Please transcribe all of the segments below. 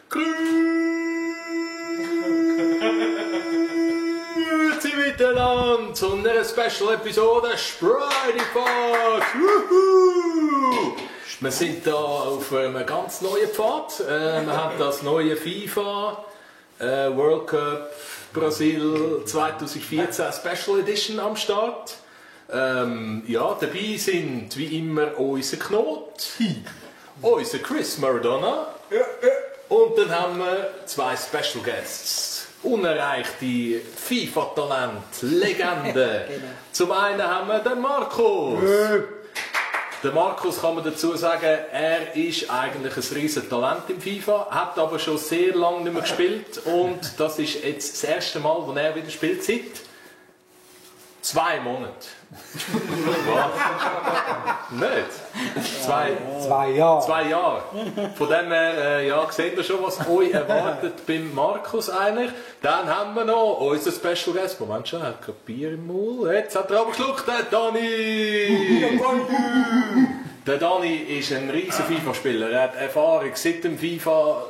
Grüezi miteinander zu einer Special-Episode Friday Fox. Wir sind hier auf einem ganz neuen Pfad. Wir haben das neue FIFA World Cup Brasil 2014 Special Edition am Start. Ja, dabei sind wie immer unser Knot, unser Chris Maradona und dann haben wir zwei Special Guests, unerreichte FIFA-Talent, Legenden. Genau. Zum einen haben wir den Markus. Der Markus, kann man dazu sagen, er ist eigentlich ein riesen Talent im FIFA, hat aber schon sehr lange nicht mehr gespielt und das ist jetzt das erste Mal, wo er wieder spielt, seit 2 Monaten. Nicht? 2 Jahre. 2 Jahre. Von dem her, ja, seht ihr schon, was euch erwartet beim Markus eigentlich. Dann haben wir noch unseren Special Guest. Moment schon, er hat gerade Bier im Maul. Jetzt hat er abgeschluckt, der Dani! Der Dani ist ein riesen FIFA-Spieler. Er hat Erfahrung seit dem FIFA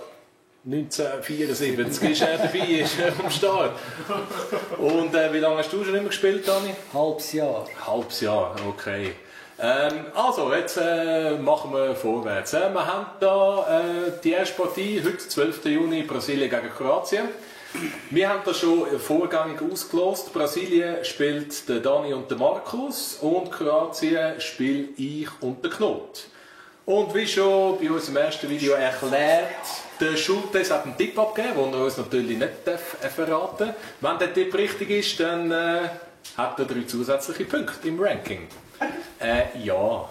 1974 ist er dabei, ist er am Start. Und wie lange hast du schon immer gespielt, Dani? Halbes Jahr. Halbes Jahr, okay. Also, jetzt machen wir vorwärts. Wir haben da die erste Partie, heute 12. Juni, Brasilien gegen Kroatien. Wir haben das schon vorgängig ausgelost. Brasilien spielt der Dani und der Markus und Kroatien spiele ich und der Knot. Und wie schon bei unserem ersten Video erklärt, der Schultes hat einen Tipp abgegeben, den er uns natürlich nicht verraten darf. Wenn der Tipp richtig ist, dann hat er 3 zusätzliche Punkte im Ranking. Ja.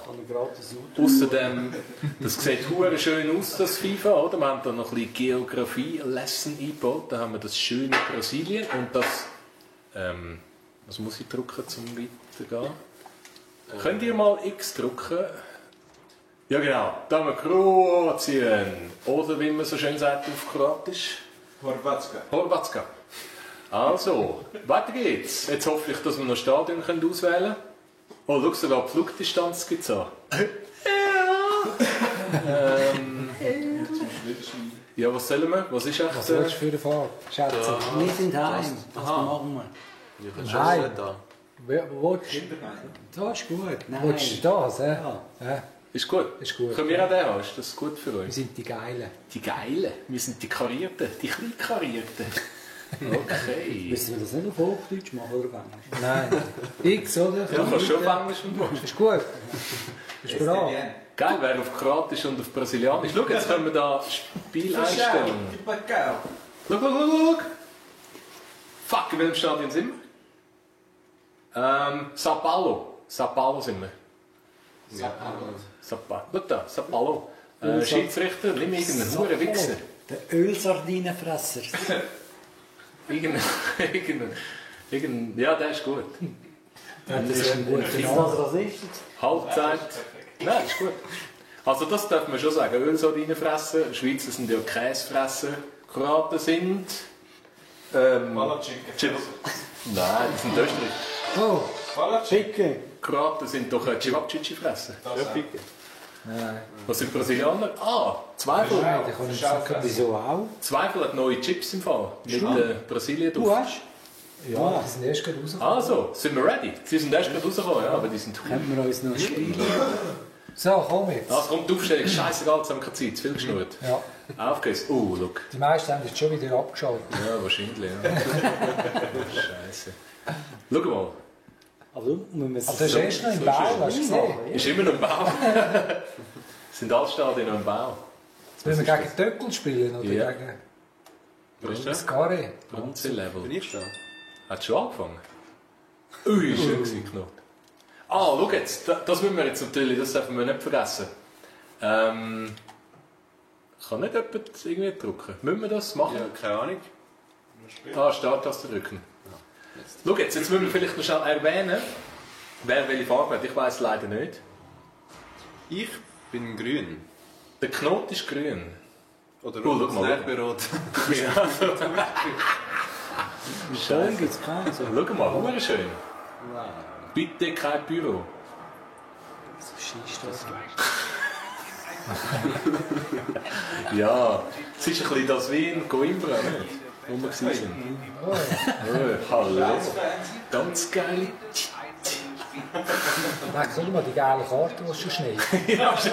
Außerdem, das sieht hure schön aus, das FIFA, oder? Wir haben da noch ein bisschen Geografie-Lesson eingebaut. Da haben wir das schöne Brasilien und das... was muss ich drücken, um weiterzugehen? Könnt ihr mal X drücken? Ja genau, da haben wir Kroatien. Oder wie man so schön sagt auf Kroatisch? Horvatska. Horvatska. Also, weiter geht's. Jetzt hoffe ich, dass wir noch Stadion auswählen können. Oh, schau, sogar die Flugdistanz gibt es an. Ja, was sollen wir? Was ist echt... Was willst du für eine Farbe? Schätze. Wir sind heim. Was machen wir? Nein. Wo willst du? Da ist gut. Willst du das? Ja. Ist gut. Ist gut. Können wir auch den haben? Ist das gut für uns? Wir sind die Geilen. Die Geilen? Wir sind die Karierten, die Kleinkarierten. Okay. Müssen wir das nicht auf Hochdeutsch machen oder auf Englisch? Nein. X, oder? Ja, kannst schon auf Englisch und Deutsch. Ist gut. Ist brav. Geil, wäre auf Kroatisch und auf Brasilianisch. Schau, jetzt können wir da Spiel einstellen. Schau. Fuck, in welchem Stadion sind wir? Sao Paulo. Sao Paulo sind wir. Sao Paulo. Schiedsrichter, nimm irgendeinen verdammten Wichser. Der Ölsardinenfresser. Ja, der ist gut. Das ist ein guter Halbzeit. Nein, ist gut. Also das darf man schon sagen. Ölsardinen fressen. Schweizer sind ja Käsefresser. Kroaten sind... Palatschinken. Nein, die sind Österreich. Oh, Picke. Kroaten sind doch Cevapcici fressen. Ja, Picke. Nein. Was sind Brasilianer? Ah, Zweifel. Nein, da kann ich sagen, wieso auch? Zweifel hat neue Chips im Fall. Mit Brasilien Du hast? Ja, die sind erst gerade rausgekommen. Also, sind wir ready? Sie sind erst gerade rausgekommen, ja, aber die sind Können wir uns noch spielen? So, komm jetzt. Also kommt die Aufstellung, scheißegal, jetzt haben wir keine Zeit, zu viel geschnurrt. Ja. Auf geht's. Schau. Die meisten haben jetzt schon wieder abgeschaltet. Ja, wahrscheinlich, ja. Scheiße. Schau mal. Aber das ist erst noch im Bau, hast du gesehen? Ist immer noch im Bau. Sind alle Stadien noch im Bau. Jetzt müssen wir gegen Töckel spielen, oder Ja. gegen Wo ist der? Skare? Bronze-Level. Bin ich da? Hat schon angefangen? Ui, schön gewesen, Knot. Ah, schau jetzt, das müssen wir jetzt natürlich, das dürfen wir nicht vergessen. Kann nicht jemand irgendwie drücken? Müssen wir das machen? Ja, keine Ahnung. Ah, Starttaste drücken. Schau jetzt müssen wir vielleicht noch schnell erwähnen, wer welche Farbe hat. Ich weiss leider nicht. Ich bin grün. Der Knot ist grün. Oder schau rot, mal. Rot. Schön gibt es keinen. Schau mal, wunderschön. Bitte kein Büro. So schießt das. Ja, Es ist ein bisschen das wie in Coimbra, nicht? Wo wir waren. Oh, hallo. Ganz geil. Merkst du mal die geile Karte, die schon schneit? Ja, schon.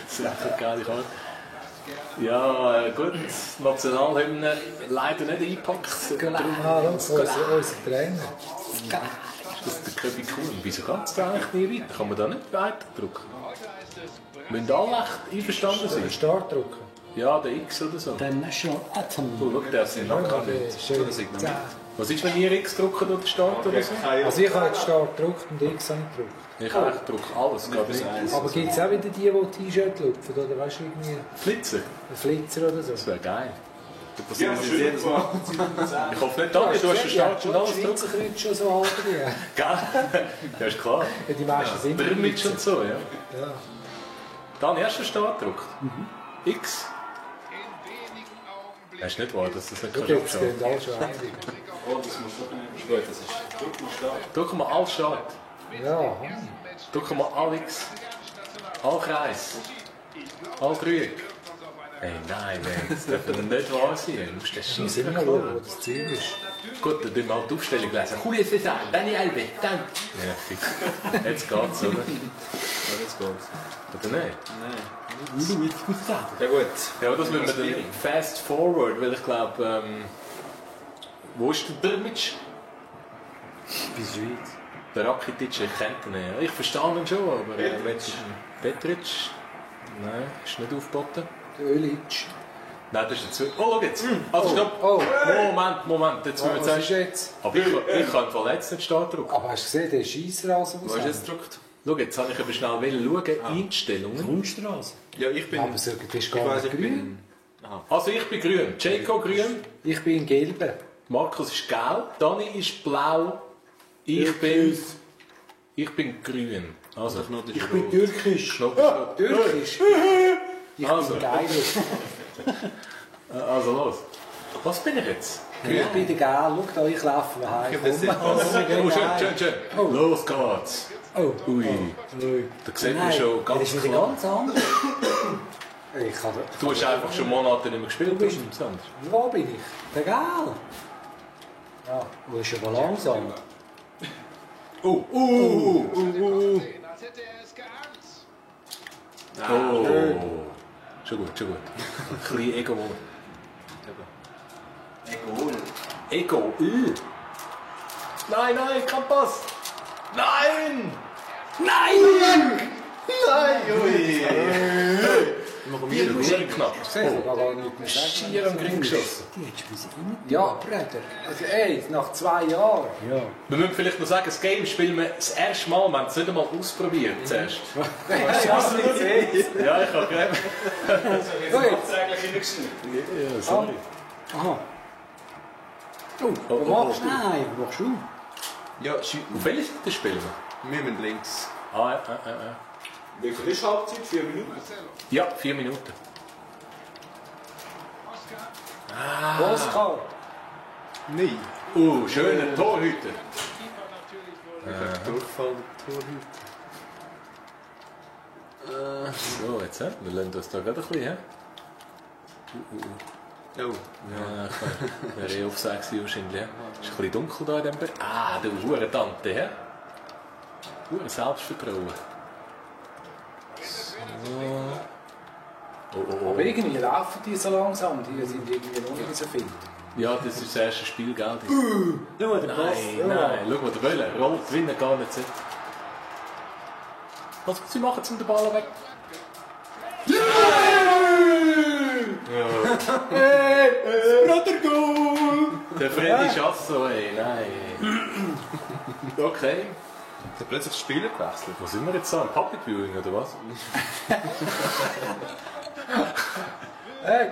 Das ist echt eine geile Karte. Ja, gut. Nationalhymne leider nicht eingepackt. Ah, unser Trainer. Das ist der Köbi Kuhn. Wieso kann es da eigentlich nicht weiter? Kann man da nicht weiterdrücken? Müssen alle echt einverstanden sein? Start drücken. Ja, der X oder so. Der National Anthem. Oh, schau, der ist noch gar nicht. Schön. Was ist, wenn ihr X drückt oder Start oder so? Also ich habe jetzt Start gedrückt und X habe ich gedrückt. Ich habe echt drückt alles, glaube ich. Aber gibt es auch wieder die T-Shirt lupfen? Oder weißt du, irgendwie Flitzer? ein Flitzer oder so? Das wäre geil. Ja, schön. Ich hoffe nicht, Daniel, du hast den Start und alles gedrückt. Die gedrückt. Schweizer können schon so halten. Gell? Ja, ist klar. Ja, die meisten sind Birmitsch und so, ja. Ja. Daniel, hast du den Start gedrückt? X? Hast du nicht wahr, dass du das nicht Gut, kannst jetzt abschauen? gehen alle schon ein. Oh, das muss doch nicht gut. Das ist gut, muss da. Drücken wir all Start. Ja, Drücken wir all X. All Kreis. All Dreieck. Hey, nein, das darf nicht wahr sein. Du musst das wir schießen. sind ja schauen, wo das Ziel ist. Gut, dann tun wir halt die Aufstellung lesen. Coole Saison, Dani Alves, dann. Ja, fix. Jetzt geht's, oder? Ja, jetzt geht's. Oder nicht? Nein. Ja gut. Ja, das müssen wir dann fast forward, weil ich glaube, wo ist der Birmitsch? Bei Schweiz. Der Rakitic, ich kenne ihn ja. Ich verstehe ihn schon, aber Petric? Nein, ist nicht aufgeboten. Der Ölic. Nein, das ist jetzt... Oh, schau jetzt! Also stopp! Oh. Moment, jetzt müssen wir Was ist zuerst... jetzt? Aber ich kann voll jetzt nicht Start drücken. Aber hast du gesehen, der Scheissrasen Was ist jetzt gedrückt? Schau, jetzt habe ich aber schnell schauen, Einstellungen. Kunststraße. Ja, ich bin... Aber so, du bist ich gar weiss, nicht ich grün. bin... Also ich bin grün, Jaco grün, Ich bin gelb. Markus ist gelb, Dani ist blau, ich bin grün. Also, Der Knot ist Ich bin rot. türkisch. Knopf ist rot. Türkisch. Ich Also. bin geil. Also los. Was bin ich jetzt? Ich bin der Geil. Schau da, ich laufe heim. Ich hab das nicht Oh, schön. Los geht's. Oh. Ui, da sieht man schon das ganz ist wieder klar. ganz anders. Ich kann, Du hast einfach schon Monate nicht mehr gespielt. Du bist- Sanders. Wo bin ich? Der Geil. Ja, du bist aber langsam. Oh. Schon gut. Ein bisschen Ego. Ego. Nein, kein Pass. Nein! Ui! Hier ist knapp. Ich kann gar nicht mehr sagen. Schier am Ring geschossen. Die hättest du rein. Ja, Bruder. Also, ey, nach 2 Jahren. Ja. Wir müssen vielleicht noch sagen, das Game spielen wir das erste Mal. Wir haben es nicht einmal ausprobiert zuerst. Hast du das nicht gesehen? Ja, ich habe gerade. Ja, sorry. Aha. Oh, Was machst du? Nein, was machst du? Ja, schön. Auf welche Seite spielen wir? Wir müssen links. Wie viel ist Halbzeit? 4 Minuten? Ja, 4 Minuten. Oscar. Nein. Schöner Torhüter. Durchfall, Torhüter. So, jetzt, wir lassen das da gerade ein bisschen, hä? Oh. Ja, wäre eh Offside gewesen wahrscheinlich, ja. Ist ein bisschen dunkel da in dem Bereich. Ah, du Hurentante, hä? Selbstvertrauen. So. Aber irgendwie laufen die so langsam. Die sind irgendwie noch nicht so viel. Ja, das ist das erste Spiel, gell? Schau, der Pass. Nein, schau mal, der Böller rollt, gewinnen gar nicht. Was sie machen zum den Ball weg? Der Freddy Chasso, ey, nein. Okay. Hat er plötzlich das Spieler gewechselt? Wo sind wir jetzt da? Im Public Viewing oder was?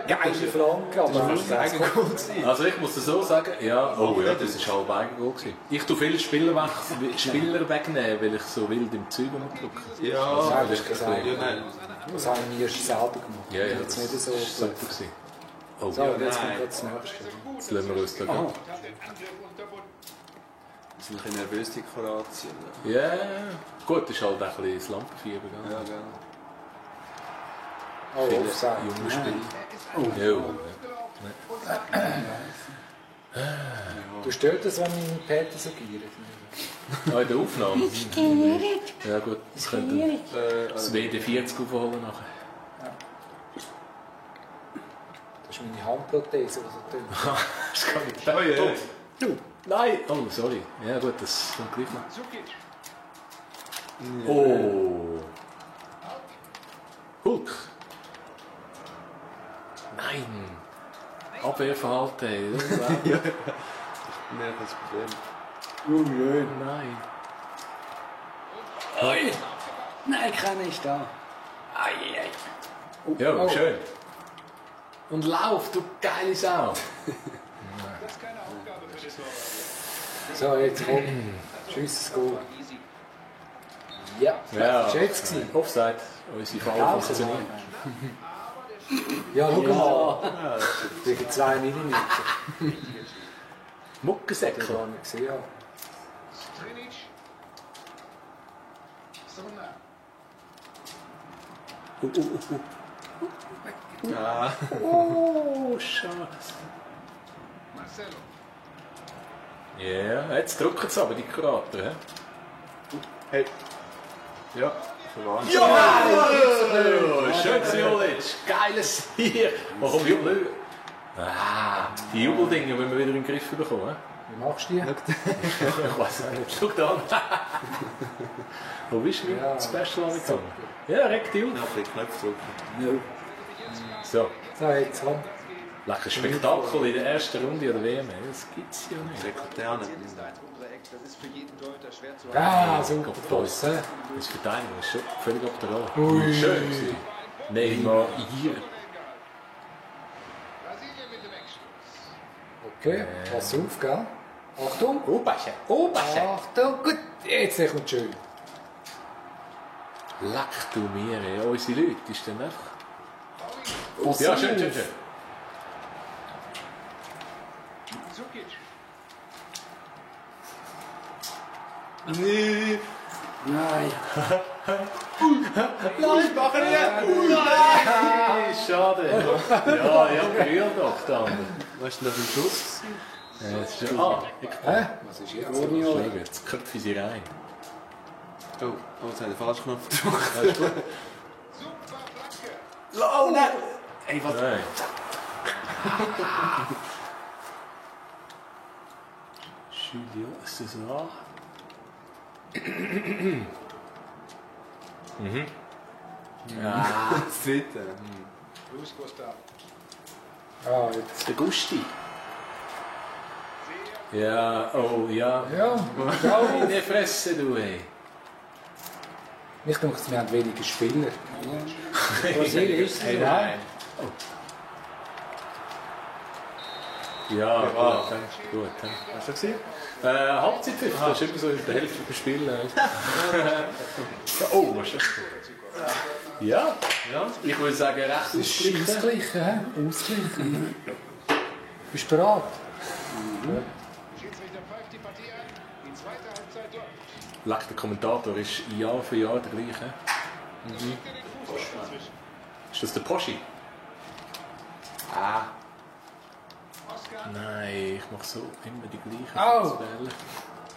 Geile Flanke, aber Das war eigentlich gut sein. Also ich muss dir so sagen, ja, oh ja, das war halb Eigengoal gewesen. Ich tue viele Spieler wegnehmen, weil ich so wild im Zeug rumdrücke. Ja, das ist gesagt. ja, nein. Das haben wir erst selber gemacht. Ja, Jetzt das nicht so. war super gewesen. Oh So, ja, und jetzt nein. kommt das nächste. jetzt lassen wir uns da gehen. Aha. Wir sind ein bisschen nervös, die Kroatien. Ja, gut, das ist halt auch ein bisschen das Lampenfieber. Gell? Ja, gell. Oh, viele Offside. junge Spieler. Ja. Du stört das, wenn mein Peter so giert? In der Aufnahme? Ja gut, das könnte das WD-40 aufholen nachher. Das ist meine Handprothese, die so tönt. Das kann ich nicht. Du! Nein! Oh, sorry. Ja gut, das kommt gleich noch. Oh! Hulk! Nein! Abwehrverhalten. Mehr das Problem. Nein! Oi! Nein, kann nicht da. Oh, Ja, oh. schön. Und lauf, du geile Sau! So, jetzt komm. Tschüss, go. Ja, Ja, das war jetzt. Offside. Unsere Fall funktioniert. Ja, schau mal. Wegen 2 mm. Muckensäckel. Ich habe nicht gesehen. Oh, schade. Ja, jetzt drücken sie aber die Kroaten. He? Hey. Ja, verwandt. Ja! Schön, Jolic. Geiles hier. Warum Jubel? Die Jubeldinger wollen wir wieder in den Griff bekommen. Wie machst du die? Ich weiß nicht. Schau da an. Wo bist du? Ja. Special angekommen. Ja, reg die auf. Auf den Knopf drücken. So. So, jetzt komm. Lecker Spektakel in der ersten Runde oder WM. Das gibt's ja nicht. Sekretär nicht. Ah, super. Das Verteidigung ist schon völlig ab der Rolle. Schön gewesen. Neymar hier. Okay, pass auf, gell? Achtung. Oberchen. Achtung, gut. Jetzt kommt schön. Leck du mir, ey. Unsere Leute ist dann einfach... Pass Ja, auf. schön, schön, schön. Nee. Nein. Nein, mach nicht! Nein! Schade. Ja, berührt doch dann. Was ist denn da für ein Schuss? Das ist schon... Hä? Was ist jetzt? Borneo. Jetzt köpfe ich sie rein. Oh, jetzt hat er den falschen Knopf gedrückt. Oh nein! Ey, was? Nein. Julio, ist das wahr? Ja, Bitte. Ah, jetzt. der Gusti. Ja, oh ja. Ja, schau. In die Fresse, du, ey. Mich denke, wir haben weniger Spieler. Brasilien ist es Hey, so. nein. Ja, gut, gut. Hast du gesehen? Halbzeitpfiff, das ist immer so in der Hälfte des Spiels. Oh, was ist das? Ja, ich würde sagen, recht Das ist ausgeglichen. ausgleichen, hä? Ausgleichen. Bist du bereit? Leck, der Kommentator ist Jahr für Jahr der gleiche. Ist das der Poschi? Ah. Nein, ich mache so immer die gleichen. Au!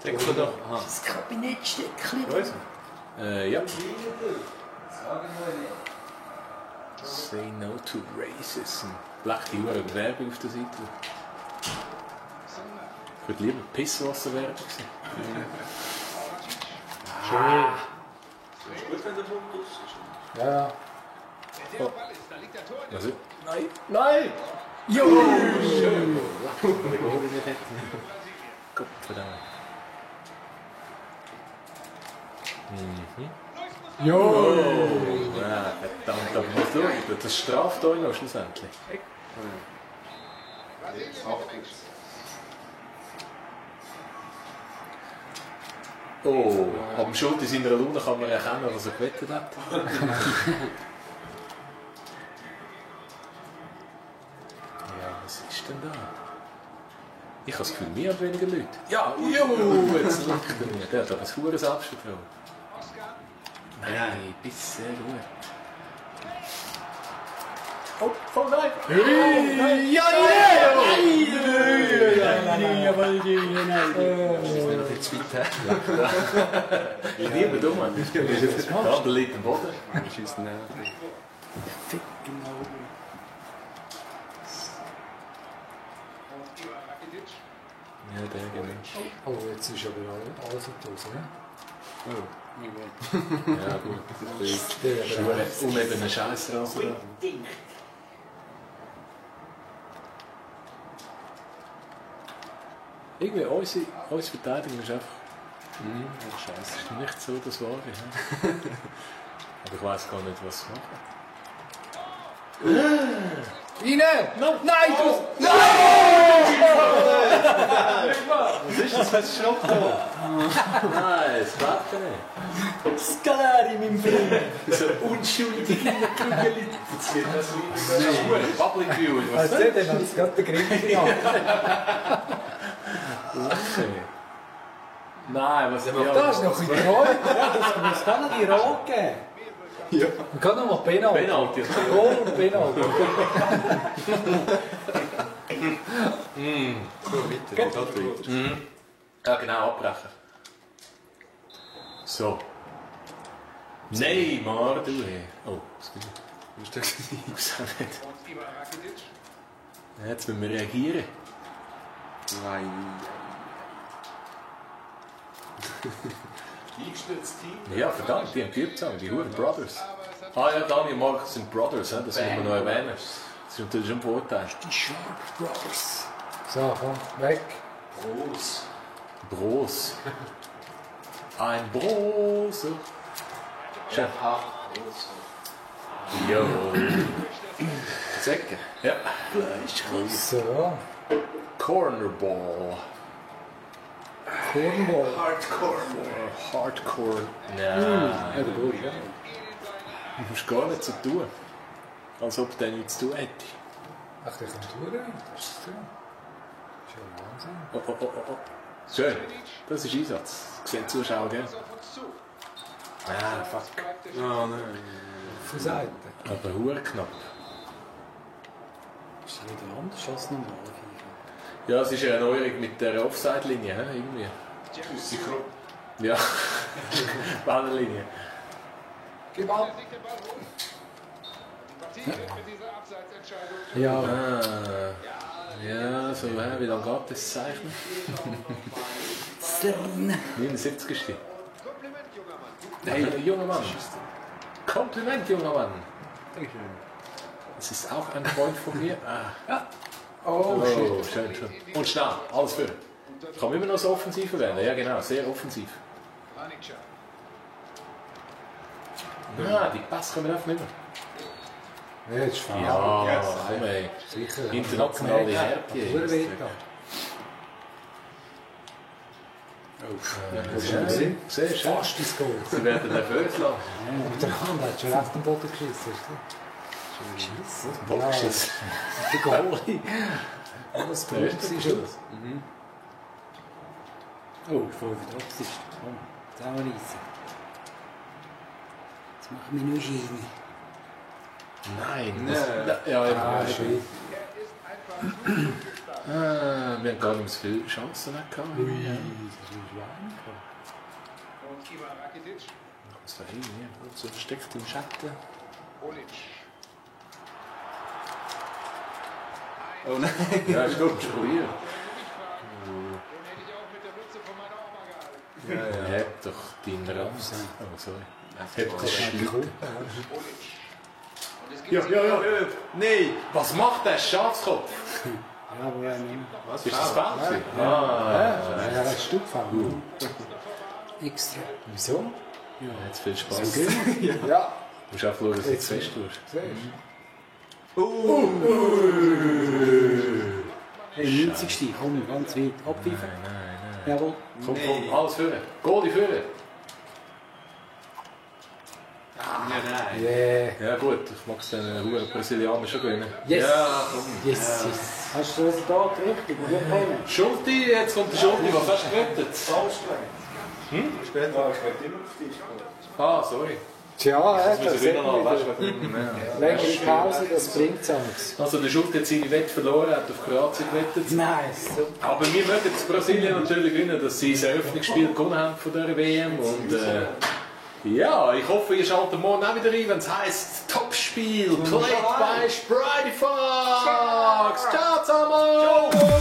Denk doch. Aha. Das Kabinettstückchen. Ja. Say no to racism. Leck, die Uhr Werbung auf der Seite. Ich würde lieber Pisswasserwerbung sehen. Schön. Ist gut, wenn der Mund aus ist. Ja. Also, nein, nein! Jo! Schön! Gott verdammt. Jo! Oh, ja, verdammt, aber muss schauen, das straft euch noch schlussendlich. Oh, am Schuld in seiner Laune kann man erkennen, was er gewettet hat. Ja, was ist denn da? Ich habe das Gefühl, wir haben weniger Leute. Ja, jetzt lacht er mir. Der hat aber ein hohes Selbstvertrauen. Nein, bis sehr gut. Oh nein! Ja, Ich liebe dumm. Ja, da liegt am Boden. Ja, der genau. Oh, jetzt ist aber alles in die Hose, ne? Ja, gut. Unebene Scheißstraße. Irgendwie unsere Verteidigung ist einfach. Scheiße, ist nicht so das Wahre. Aber ich weiß gar nicht, was sie machen. Rein! Nein! Was ist das für ein Schrock da? Nein, es klappt nicht. Skalari, mein Freund! So unschuldige Kugel. Das ist ein Public Viewing. Was Also, dann hat es gerade den Griff genommen. Nein, was ist Das ist noch ein bisschen rot. Das kann noch die rot geben. Ja. Man kann noch mal Penalty. Penalty. Goal und Penalty. So, weiter. Ja, genau, abbrechen. So. Neymar, du hey. Oh, excuse. Was ist das? Ich weiß auch nicht. Ja, jetzt müssen wir reagieren. Nein. Eingestütztes Team. Ja, verdammt, die haben geübt zusammen, die Huren Brothers. Ah ja, Dani und Mark sind Brothers, das muss man noch erwähnen. Das ist natürlich ein Vorteil. Die Sharp Brothers. So, komm, weg. Bros. Ein Broser. Chef. Jawohl. Säcke. Ja. So. Cornerball. Cornball. Hardcore. Ja. Ja, gut, ja. Du musst gar nicht so tun. Als ob der nichts zu tun hätte. Ach, der kommt durch. Das ist so. Das ist ja Wahnsinn. Oh. Schön. Das ist Einsatz. Das sehen die Zuschauer gerne. Ah, fuck. Oh nein. Von Seite. Aber hure knapp. Ist das wieder anders als normal? Ja, es ist eine Erneuerung mit der Offside-Linie, irgendwie. Ja. Bahnlinie. Gib ab. Ja. Ja, so, wie lange geht das Zeichen? 79 ist die. Hey, junger Mann. Kompliment, junger Mann. Das ist auch ein Freund von mir. Ja. Oh, shit. Schön. Und schnell, alles für. Kann man immer noch so offensiv werden? Ja, genau, sehr offensiv. Ja, die Pass können wir einfach nicht mehr. Ja, das ist faul. Ja, komm ey. Sicher. Internationale Härte. Sehr schön. Fast ins Goal. Sie werden nervös lassen. Ja, der Hand hat schon recht am Boden geschissen. Geschissen? Boxes. Der Goalie. Alles Der gut ist war das. schon. Oh, voll wieder Absicht. Komm, zusammenreißen. Jetzt machen wir nur Schiene. Nein. Ja, Ah, schön. wir haben gar nicht so viele Chancen gehabt. Ui, das ist ein Schwein. Was da hin? So versteckt im Schatten. Oh nein. Ja, ist gut, probieren. Ja. Heb doch deinen Rams. Oh, sorry. Heb das Schlitten. Ja. Nein. Was macht der Schafskopf? Ja, aber ja, nicht. Was? Ist das Foul? Ja, das ist Stückfall. Extra. Wieso? Ja, jetzt viel Spaß. Ja. Du musst auch schauen, dass du jetzt fest wirst. Hey, 90. Komm, ganz weit. Abpfeifen. Nein. Jawohl. Komm, alles führen. Goalie führen. Nein. Yeah. Ja gut, ich mag es den Huren Brasilianer schon gewinnen. Yes. Ja, komm. Yes. Hast du das Resultat richtig? Gut kommen. Schulti, jetzt kommt der Schulti, was hast du gewettet? Später, ich werde immer auf dich. Ah, sorry. Tja, Das müssen wir noch, weißt du? längere Pause, das bringt es nichts. Also der Schutt hat seine Wette verloren, hat auf Kroatien gewettet. Nice. Aber wir möchten das Brasilien natürlich gewinnen, dass sie das Eröffnungsspiel gewonnen haben von dieser WM. Und ja, ich hoffe, ihr schaltet morgen auch wieder rein, wenn es heisst Topspiel, played by Spridy Fox. Ciao zusammen!